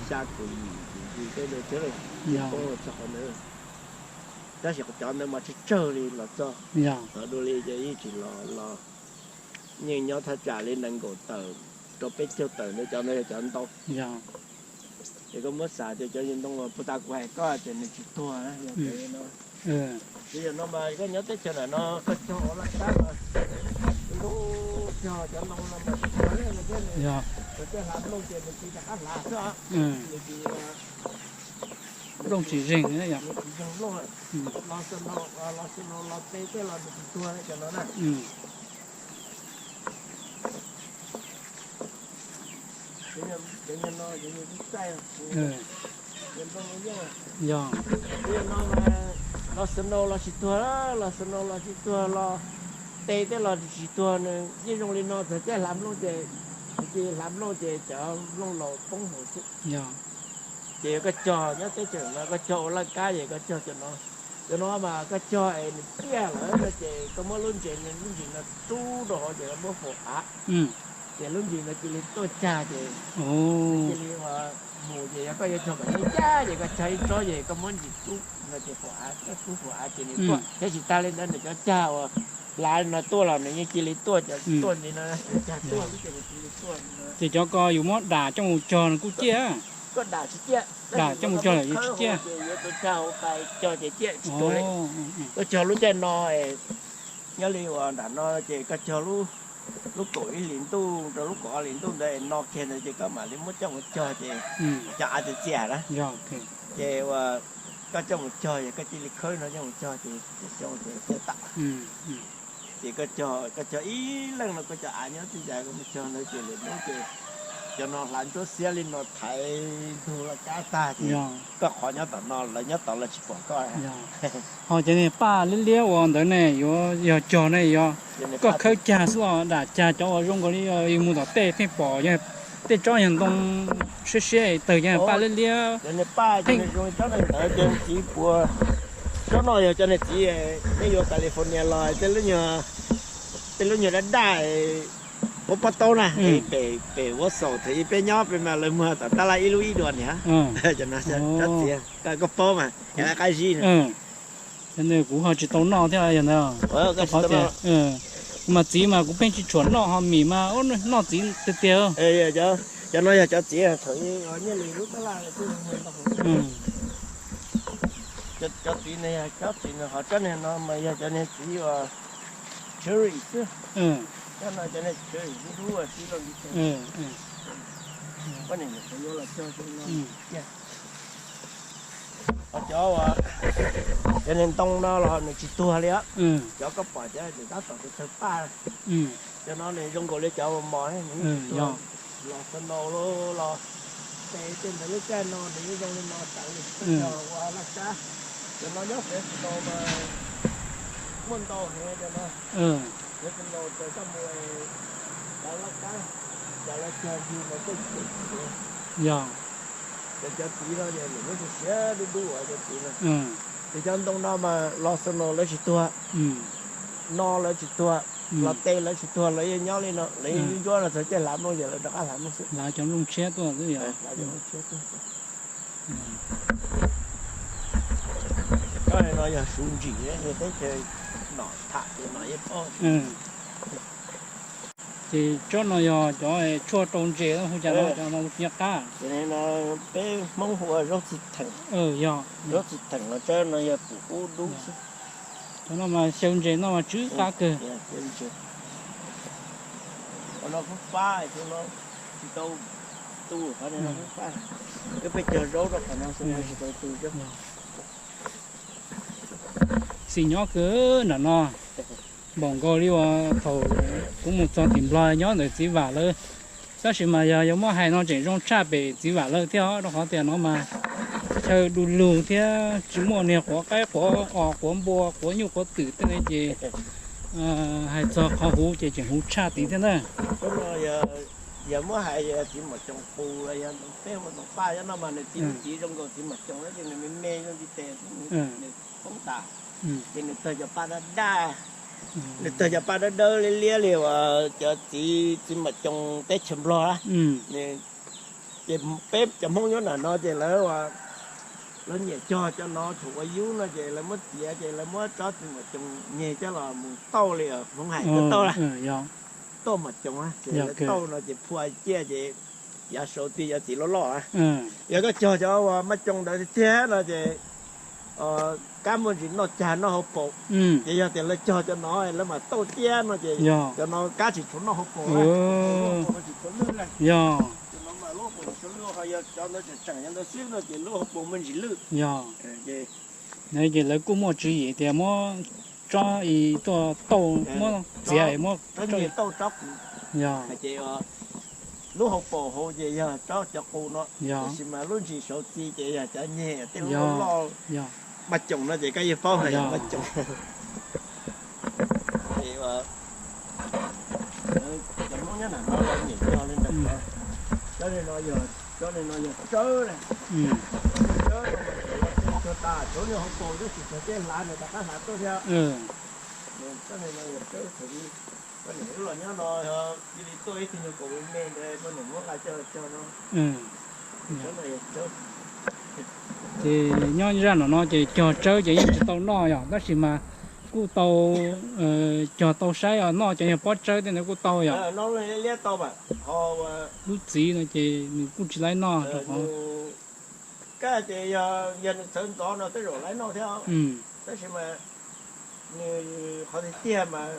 xya kaum yim kaum yim tej ntawd thiab li, yeej paub txog qhov ntawd. Tab sis cov ntawd mas tsawg tsawg li los txog, ho dua li ces yeej tsis los los yeej nyob thaj tsam li nees nkaum tawm rau peb caug tawm ntawd, cov ntawd yog cov ntau. Ces koj muab xav tias cov yus ntoo uas puag ta kuv hais koj tias nws tsis tuag na, yog no. Ces yog no mas koj nyob teb chaws ntawm no koj cog ua laj kab mas ntuj cog cov ntoo no mas tsis tuag li no thiab. Txawm caij hlav nplooj ces nws tsis rov qab hlav xwb, nws tsis, nplooj tsis zeeg, nws tsis zeeg nplooj, los xwb no, los xwb no los te tej los nws tsis tuag li cov no na. Cov no, cov no txaij, cov ntoo no yeej, cov no mas los snow los tsis tuag, los snow los tsis tuag, los te tej los tsis tuag, nws yeej zoo li no, txawm caij hlav nplooj ces, nws cia li hlav nplooj ces cov nplooj laus poob hauv xwb. Ces koj cog nyob teb chaws no koj cog ua laj kab ces koj cog cov no, cov no mas koj cog es nws ciaj lawm no ces koj muab lub ntses, lub ntsis no rub rau hauv ces koj muab faus av, ces lub ntsis no cia li tuaj cag ces cia li mus ces yog koj yuav cog kom yeej cag ces koj cog ib tsob ces koj muab ntsis rub no ces faus av, koj rub faus av ces nws tuaj. Thiab tsis tas li ntawd nws cov cag uas hlav no tuaj los nws yeej cia li tuaj, cov tuaj li no, cov cag tuaj xwb ces nws cia li tuaj. Ces cov ko yus muab dam coj mus cog nws kuj ciaj. Koj dam tsis ciaj, dam coj mus cog lawm yuav tsis ciaj. Ces yuav tus cag hauv pais cog ces ciaj tsis tuag li. Koj cog lub caij no, nyob li uas nram no ces koj cog lub kaum ib hlis ntuj rau lub kaum ob hlis ntuj ntawd es no kiag ntawd ces koj mam li muab coj mus cog ces cov av txias txias na. Ces uas koj coj mus cog es koj cia li khawb no coj mus cog ces xyoo ces ciaj tag. Ces koj cog, koj cog ib leeg no koj cov av nyob tib ncas koj mus cog ntawd ces lwm hnub ces cov no hlav ntsuab xiab li no thaiv ntug laj kab tag ces koj qhov nyob tom no lawv nyob tod lawv tsis pom koj. Ho cov niag paj liab liab uas ntawd ne yuav yog cog ne, yog koj khawb cag xwb os, dam cag cov uas zoo nkaus li yus mus tom tej pheej pom, tej tsob yog ntoo siab siab tawg yog paj liab liab. Cov niag paj cov niag zoo tsob ntawd ces txiv puas, tsob no yog cov niag txiv nej yuav California los tej lub nyuag daj daj, pob pob taub na, pem pem Wausau thaum ub peb nyob peb mas lawv muag tom tab laj ib lub ib dua niam. Cov no tsob txiv koj paub mas, qab zib. Kuv ho tsis tau noj thiab yog ntawd. Qhov tias kuv mas txiv mas kuv pheej tsis tshua noj, ho mis mas noj txiv tiag tiag. Cov no yog cov txiv thaum nyiaj li lub tab laj. Cov txiv no yog cov txiv no, ho tsob niag no mas yog cov niag txiv uas cherry xwb. Cov no cov niag cherry dub dub siv rau ntsis. Poj niam nyuam qhuav yuav los cog no. Ho cov uas cov niag ntoo no los nws tsis tuag li os. Cov koj pom cov tab tom tawg paj, cov no nws zoo nkaus li cov mos mos, nws yeej tsis tuag. Los snow los, los tes tej ntawd lub caij no nws yeej zoo li no tawv li. Koj cog ua laj kab, cov no nyob Fresno mas muaj ntau heev cov no. Fresno ces koj mus cov laj kab, Cov lawv cog ntsis mas tej tseem, yog, ces cov txiv no ces nws muab siav siav dub dub cov txiv no. Ces cov ntoo no mas los snow lawv tsis tuag, no lawv tsis tuag, los tes lawv tsis tuag, lawv yeej nyob li no, lawv yeej ntsuab no txog caij hlav nplooj ces lawv rov qab hlav nplooj xwb. Hlav cov nplooj tshiab tuaj xwb yog. Tsob no yog suv ntsim, teb chaws nom tham ces nom yeej paub. Ces tsob no yog cov tshuaj rau ntses hu cas no, cov no nyiaj qab. Peb Hmoob hu ua zaub txi theem. Yog, zaub txi theem no tsob no yog pum ub dub xwb. Cov no mas xyaw ntses no mas tsw qab kawg. Qhov no fab fab, tsis tau tu, qhov no fab fab. Wb peb cog zaub rau qhov no xwb, tsis tau tu zaub. Xim nyob kawg nram no, npaum nkaus li uas thaum kuv mus txog tim Nplog nyob ntawm txiv vam lawv. Tab sis mas yog yuav muab hais no tseem zoo tshaj pem txiv vam lawv thiab os, rau qhov tias no mas chaw du lug thiab tsis muaj niag quav qaib quav os quav npua quav nyuj quav twm tej ne ces hais txog qhov huv ces tseem huv tshaj tid thiab ntag. Yog muab hais txiv Mos Coos qus, yog peb hu Toos Paj nyob no mas nws txiv lub txiv zoo nkaus txiv Mos Coos ces nws me me zoo li tes, nws poob tas, ces nws tawg cov paj daj daj, nws tawg cov paj dawb dawb liab liab li uas cov txiv, txiv Mos Coos teb chaws Nplog a. Ces peb cov Hmoob nyob nram no ces lawv, lawv nyiam cog cov no thaum ua yub no ces lawv muab txiav ces lawv muab tsob txiv Mos Coos nyeg coj los mus tauj li Hmoob hais coj tauj la, tauj Mos Coos ces lawv tauj no ces phua ciaj ces yav saud tij cov txiv loj loj a. Yog koj cog cov uas Maj Coos ntawd tiag tiag no ces kab muaj ntsis noj cag noj hauv paus, ces yog tias lawv cog cov no lawv mam tauj tiab no ces cov no kab tsis tshua noj hauv paus, tsis tshua lwj. Yog, cov no mas lub hauv paus tsis tshua lwj, ho yog cov ntawd tseem tseem cov ntawd xwb no ces lub hauv paus muaj ntsis lwj. Yog, ces lawv kuj muaj tswv yim tias muab tsob i tuaj tauj muab txiav muab tauj tsob qus. Yog, ces lub hauv paus hauv ces yog tsob cov qus no, tiam sis mas lub ntsis saud txi ces yog cov nyeg tej lub loj. Maj Coos no ces koj yeej paub hais yog Maj Coos. Ces cov Hmoob nyob nram no lawv nyiam cog li ntawd. Cov no yog, cov no yog tsawb na. Tsawb no mas tsuag tas, tshuav lub hauv paus xwb, tsis txog caij hlav nws rov qab hlav tuaj thiab. Cov no yog tsawb, koj niam wb los nyob no, cia li tuaj ib tug nyuag kaus me me ntawd koj niam muab nqa coj los cog no. Ces nyob zaj no no ces cog tsawb ces yeej tsis tau noj yom, tab sis mas kuj tau cog tau saib os, noj cov nyuag pob tsawb tej ntawd kuj tau yom. Liab tau mas ho lub txiv no ces nws kuj tsis laib noj rau qhov kab ces yog, yog nws txhawv ntxov no tej zaum laib noj thiab, tab sis mas nws qhov tiag tiag mas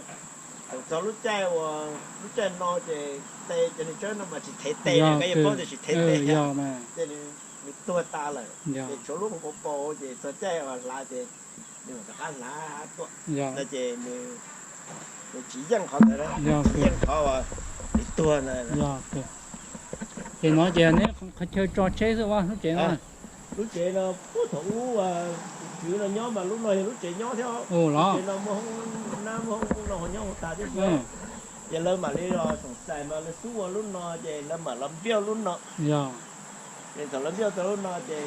thaum txog lub caij uas lub caij no ces tes cov niag tsawb no mas tsis thev tes, koj yeej paub tias tsis thev tes thiab, ces nws tuag tas lawm, ces tshuav lub hauv paus ces txog caij uas hlav ces nws mam rov qab hlav tuaj no ces nws tsis yeej qhov ntawd, tsis yeej qhov uas nws tuag ntawd. Ces no ces neb qhov chaw tso tsheb xwb ua lub tsev no. Lub tsev no puag thaum ub tus tswv no nyob mas lub no yog lub tsev nyob thiab. Lub tsev no muaj hoob nab muaj hoob no nyob hauv tas tib si. Ces lawv mam li los xoom xais mas lawv xub ua lub no ces lawv mam los npiaj lub no. Ces thaum lawv npiaj tau lub no ces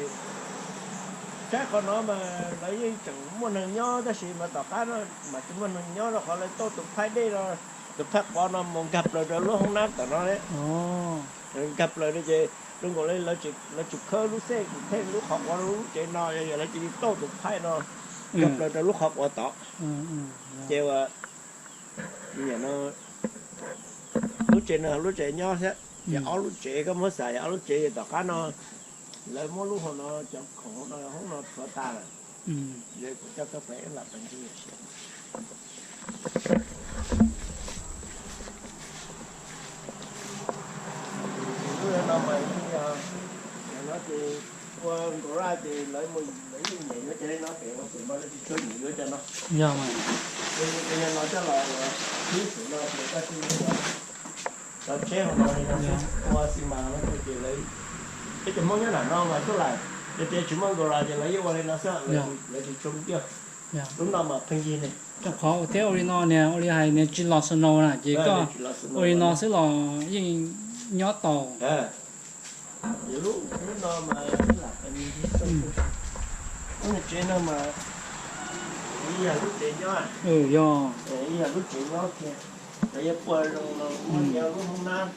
saib qhov no mas lawv yeej tseem muaj neeg nyob tab sis mas tom qab no mas tsis muaj neeg nyob rau qhov lawv tauj tus phaij dej no, tus phaij qhov no mus nkag plaws rau lub hoob nab tom no. Nkag plaws no ces zoo nkaus li lawv tsis khawb lub xej tus theej lub qhov quav lub tsev no, yog lawv cia li tauj tus phaij no nkag plaws rau lub qhov quav tod. Ces ua lub tsev no lub tsev nyob thiab, ces ob lub tsev koj muab xav yog ob lub tsev, tom qab no lawv muab lub hauv no cov khoom no hoob no rhuav tas lawm. Kuv coj koj pem lam pem ntsis. Lub no mas, no ces ua nkaus raj ces lawv mus lawv yeej nyiam yuav cov no pem ua pem mas lawv tsis tshua nyiam yuav cov no. Yog mas, ces yog no coj los khwb xwm no ces koj cia li ua tso tsheb hauv no li no xwb, ua xi mas no ces lawv, peb cov Hmoob nyob nram no mas tuaj lawm, yog tias tsis muaj nkaus los ces lawv yeej ua li no xwb, lawv tsis tshua ntiag. Lub no mas pheej yig ne. Rau qhov ua thiab ua li no niag ua li hais niag tsis los snow na ces koj ua li no xwb los yeej nyob tau. Lub no mas, lub tsev no mas ib yam lub tsev nyob, yog, ib yam lub tsev nyob kiag. Lawv yuav puag zoo no, muaj nyob lub hoob nab,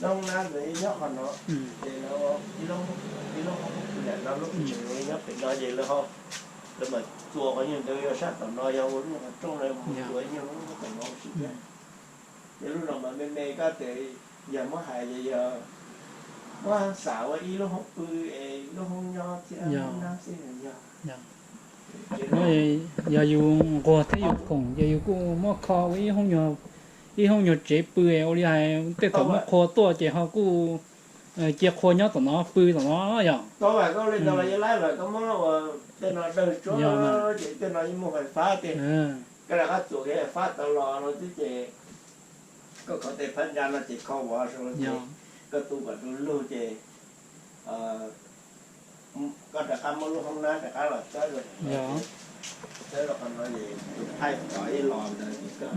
lub hoob nab ntawd nyob qhov no, ces lawv ib lub, ib lub hoob nab no lub tsev nyob pem no ces lawv ho, lawv mam txuas qhov nyuag ntawd yog sab tom no yog ua lub qhov rooj lawv mus txuas nyuag lub tom no ua si thiab. Ces lub no mas me me koj tias yog muab hais ces yog muab xam ua ib lub hoob pw es lub hoob nyob thiab hoob nab xwb yog. Yog yus nquag thiab yus khoom ces yus kuj muab kho ua ib hoob nyuag tsev pw es ua li hais tej thaum muab qhua tuaj ces ho kuj cia qhua nyob tom no pw tom no yog. Tau, koj li ntawd los yuav laib lawm, koj muab ua tej no dawg tsuag ces tej no yeej muaj fais fab tiag. Koj rov qab txuas kev fais fab tau los no xwb ces koj kho tej phab ntsa no ces kho vov zoo ces koj tu kom du lug ces koj rov qab muab lub hoob nab rov qab los txawb, txawb rau qhov no es tus thaij tom ib los ntawd ces koj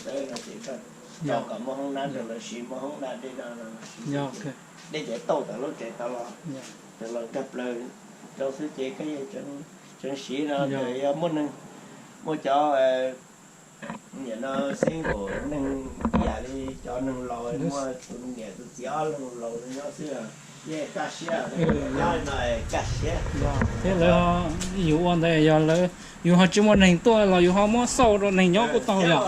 txawb no ces koj tso kom muaj hoob nab rau lawv siv, muaj hoob nab dej no, dej ces tauj tom lub tsev tau los, tau los nkag plaws rau xwb ces koj yeej tseem siv no ces yog muaj neeg, muaj cov niam no xeeb nkaus neeg ib yam li cov neeg laus muaj tus niam tus txiv ob leeg laus nyob xwb, yeej kaj siab, nyob no kaj siab. Thiab lawv, yus ua ntawd yog lawv, yus ho tsis muaj neeg tuaj los yus ho muab xauj rau neeg nyob kuj tau yog.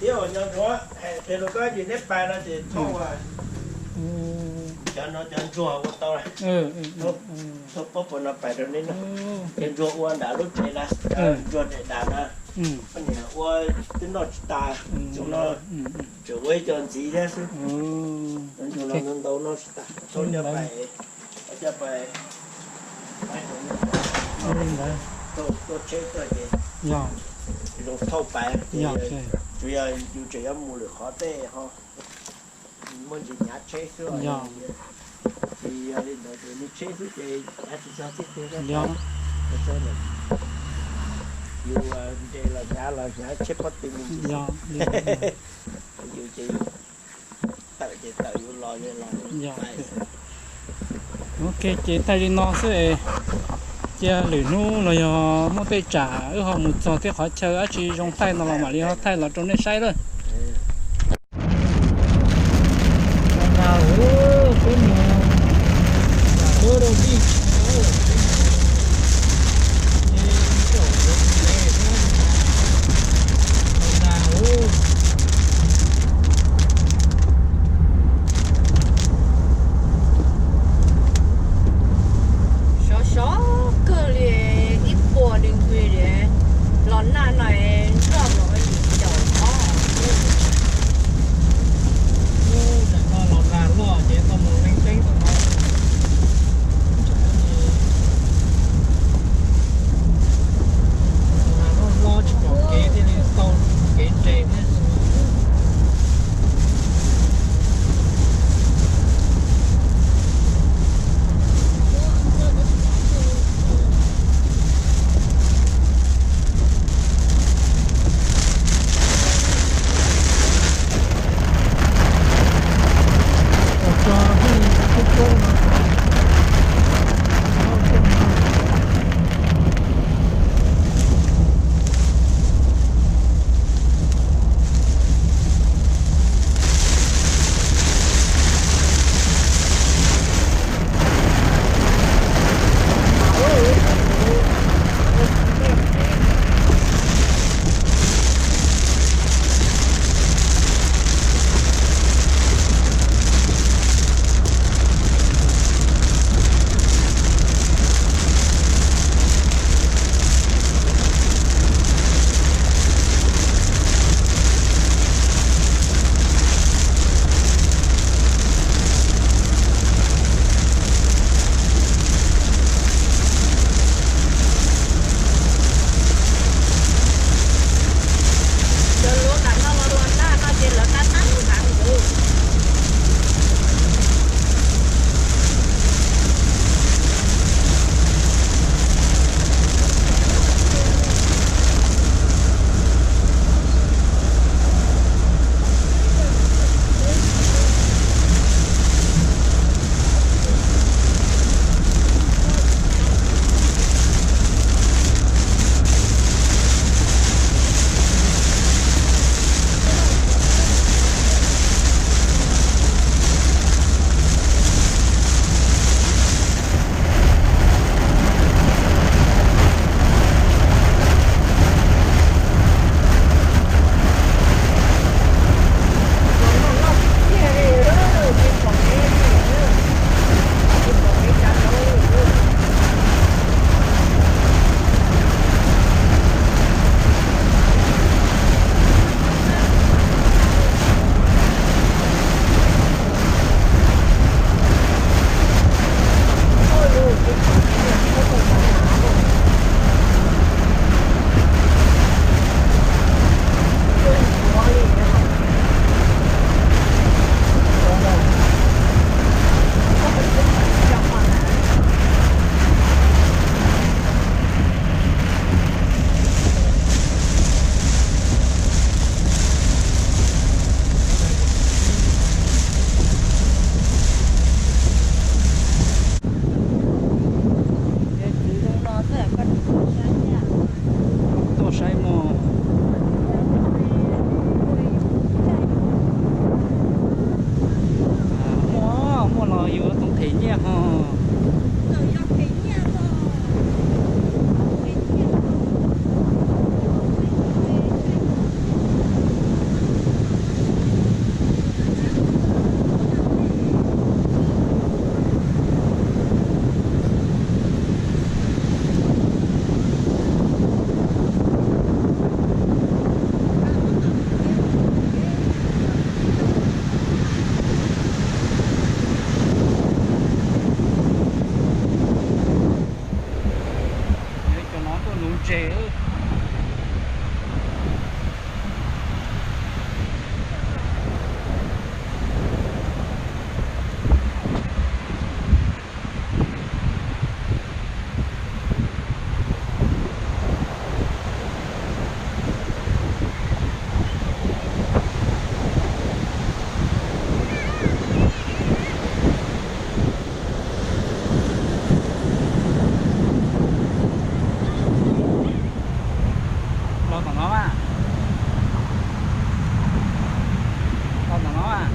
Thiab uas nco ntsuag, qhia rau koj ces neb pais no ces thauj cov no cov ntsuag ua tau, thauj pob pua no pais rau neb noj. Cov ntsuag ua nram lub tsev na, ntsuag daim dav na, poj niam ua twb noj tsis tas, tseem ua ib co ntxiv thiab xwb. Cov ntsuag no ntau ntau noj tsis tas, thauj coj pais, coj pais, tuaj tsheb tuaj ces zoo thauj pais ces tsuas yog yus tseem yuav mus lwm qhov tej ho muaj ntsis hnyav tsheb xwb. Tsis yog li ntawd ces nws tsheb xwb ces hnyav tsis txog txij twg. Yus nres los hnyav los hnyav tsheb pob tw me ntsis xwb. Yus ces tawm ces tawm, yus los los. Ok, ces thaij li no xwb es cia lwm hnub los yog muaj tej tsam wb ho mus txog tej qhov chaw dab tsi zoo thaij no los mam li ho thaij los rau nej saib lawm. Sov sov kawg li, ib puas degree li los nag no nroj los yim caum ob. Khev nyiaj ho. Cov no tuaj nuv ntses. Los tom no mas. Los tom no mas.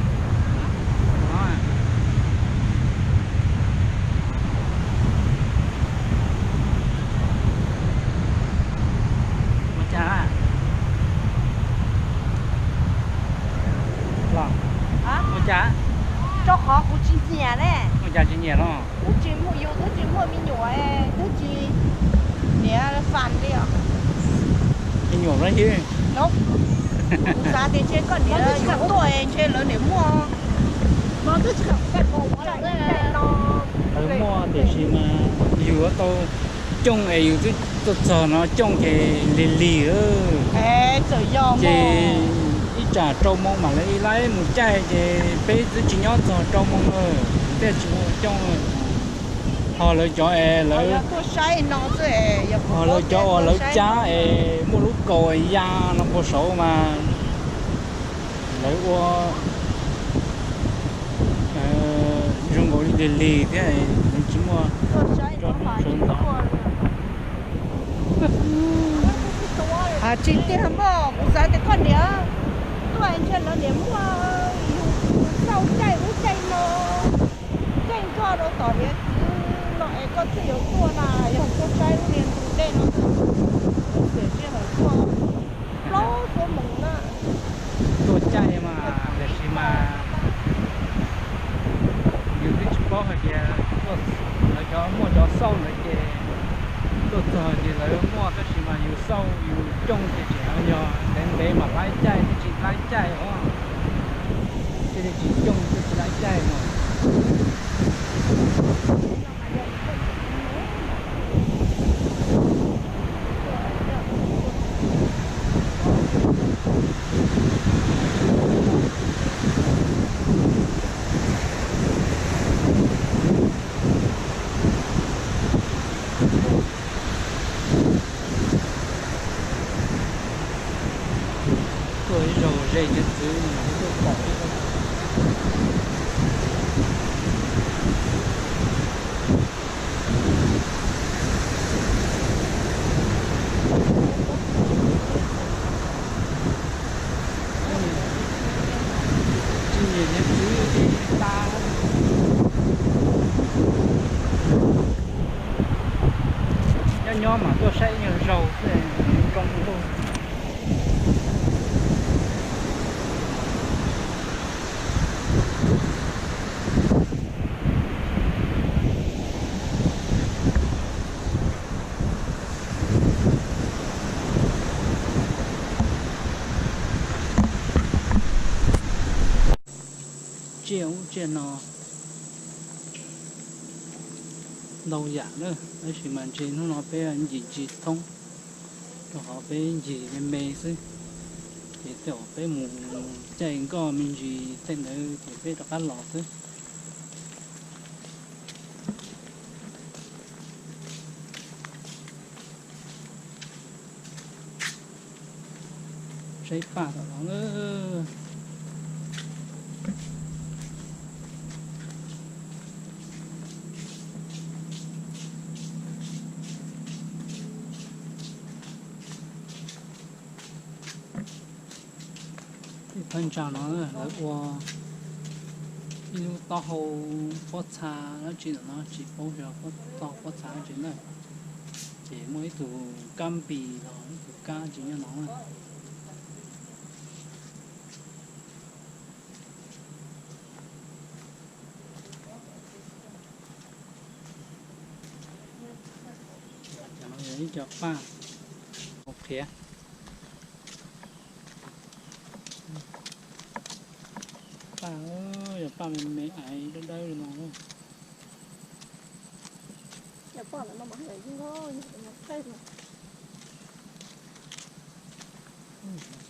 Tom no mas. Ua cas? Los. Ua cas? Rau qhov kuv tsis nyiam ne. Ua cas tsis nyiam los? Kuv tsis muaj, yus twb tsis muaj me nyuam, twb tsis niam fam li os. Me nyuam no xwb. Kuv xav tias ntshe koj niam tuaj ntshe lawv niam muaj. Lawv muaj tiam sis mas yus yuav tau coj es yus twb tuaj txog no coj ces lig lig. Ces ib tsam rau moo mam li laib mus caij ces peb twb tsis nyob txog rau moo lawm, thiaj tsis ua coj. Ho lawv cov es lawv, ho lawv cov uas lawv cab es muaj lub kaus ya no puag saud mas lawv ua zoo nkaus li lig lig thiab, tsis muaj. Tsis tiag npoj, kuv xav tias koj niam tuaj ntshe lawv niam muaj, yus xauj caij ub caij no, caij nkoj rau tom hiav txwv no es koj thiaj yuav tuaj na, yog tuaj saib lub niag ntug dej no, xwm tsis hawm tuaj plaub xuab moos na. Tuaj caij mas tiam sis mas yus twb tsis paub hais tias lawv cov muaj cov xauj ntawd ces tuaj txog ces lawv muaj tab sis mas yus xauj yus coj ces tseem yog ntev ntev mam laib caij, twb tsis laib caij os. Thiaj li tsis coj, twb tsis laib caij no. Tuaj ib zaug ze hiav txwv mas tuaj pom ib zaug. Tsis nyiam hiav txwv ces tas. Nyob nyob mas tuaj saib ib nyuag zaug xwb zoo nkauj. Tsiaj ub tsiaj no ntau yam na, tab sis mas ntshe hnub no peb ncig tsis thoob, rau qhov peb ncig me me xwb. Ces tej zaum peb mus caij nkoj me ntsis tej ntawd ces peb rov qab los xwb. Saib paj tom no. Ib phab ntsa no lawv ua Ib lub taub hau pob txha dab tsi ntawm no tsis paub xyov taub hau pob txha dab tsi na. Ces muaj ib tug kab npis los ib tug kab tsis nyob no na. Cov no yog ib co paj qhiav. Paj, yog paj me me aiv dawb dawb li no.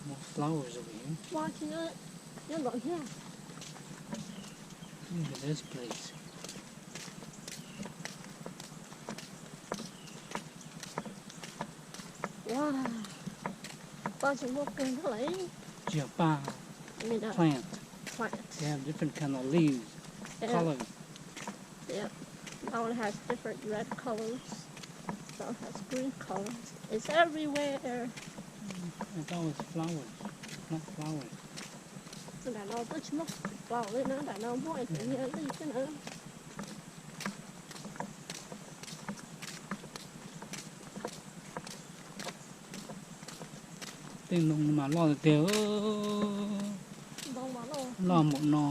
More flowers over here. Look at this place. Wow. Paj tsis muaj kawg nkaus li. Tsis yog paj, plant. Plant. They have different kind of leaves, colors. Yeah. That one has different red colors. That one has green colors. It's everywhere. I thought it was flowers, not flowers. Nram no twb tsis muaj flower li na, nram no muaj cov niag lij xwb na. Tej ntoo mas loj tiag tiag, loj npaum no.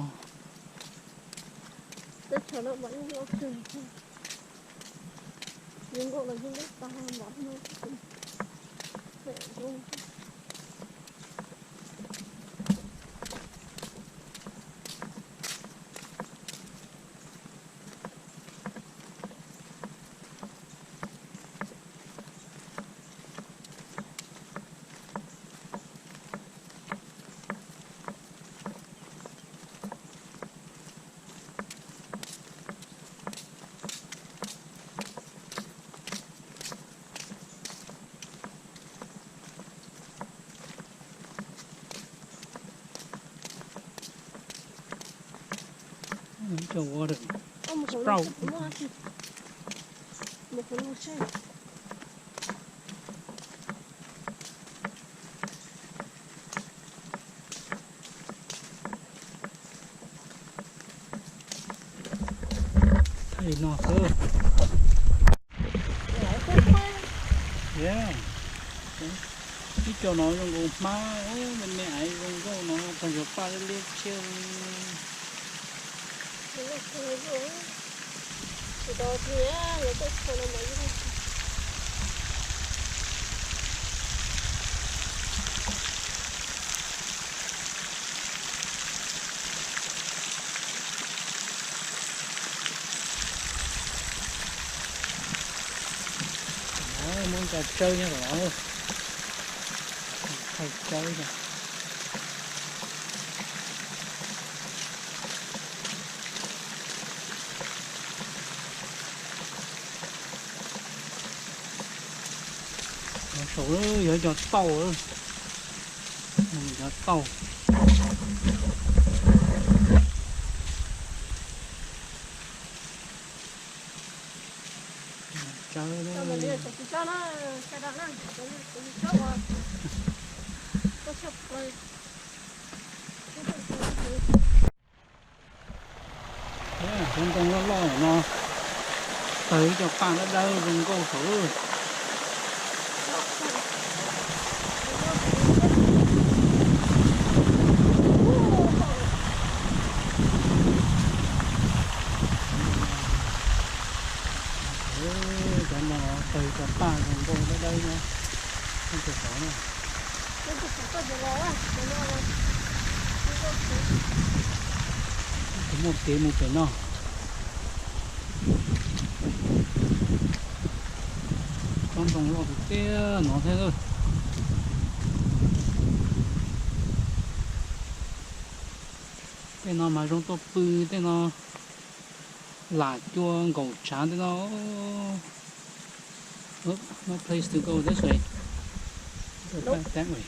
Cov water sprout. Thaij li no xwb. Ib co no zoo nkaus hmab, me me aiv zoo nkauj no, tag nrho paj liab liab tshiab. Muab ntsa tsawb nyob tom no, thaij tsawb. Saum yog cov tauj, cov tauj. Cov ntoo loj loj no tawg ib co paj dawb dawb zoo nkauj saud. Cov no tawg cov paj zoo nkauj dawb dawb no, tawg saud na. Kuv muaj kev mus pem no. Tsob ntoo loj tiag tiag no thiab. Tej no mas zoo tuaj pw, tej no lam cua nkaum tshav tej no. No place to go this way. Back that way.